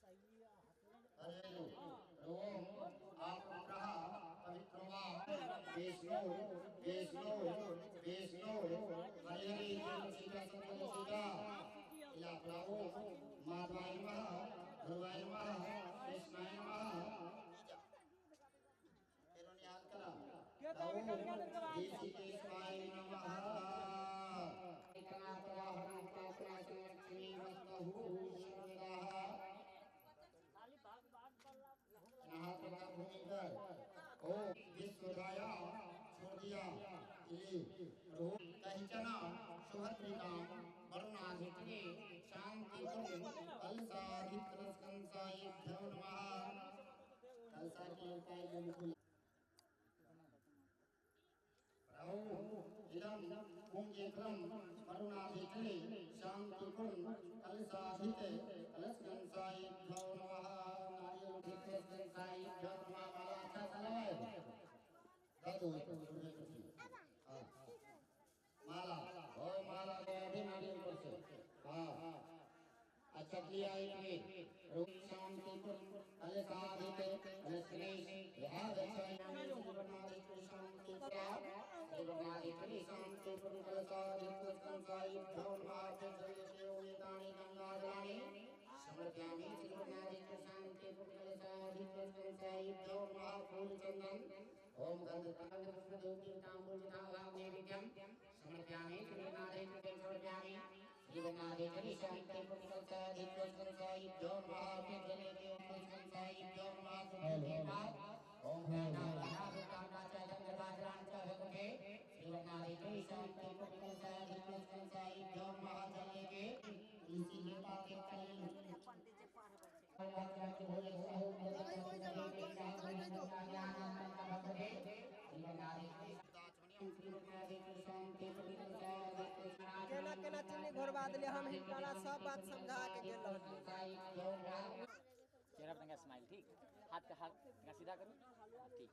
अरे ओम आप पवित्रमा विष्णु विष्णु विष्णु हरे हरे सीता सीता ओम माधवाय नमः गुरुवाय नमः कृष्णाय नमः। ऋषिकेशाय नमः। भूमि पर ओ विश्वदाया छोड़ दिया कहिचना सुभद्रिका वरुणाधित्रे शांति कलसाधित्रस्कंसायभ्यो नमः। कलसा के इदं पुंगेत्रं वरुणाधित्रे शांतिकुं कलसाधित कलस्कंसायभ्यो नमः। नारियल नमः। माला अच्छा सा लगाए दादू माला ओ माला अभी नारियल पर से हाँ अच्छा किया एक शांति कलसाधित कलस्कंस समर्पयामि ओम गंध समर्पयामि केना केना चीनी घोरबा दिले हम हिनका सब बात समझा के गेल। चेहरा पर स्माइल ठीक, हाथ का हाथ सीधा करो ठीक।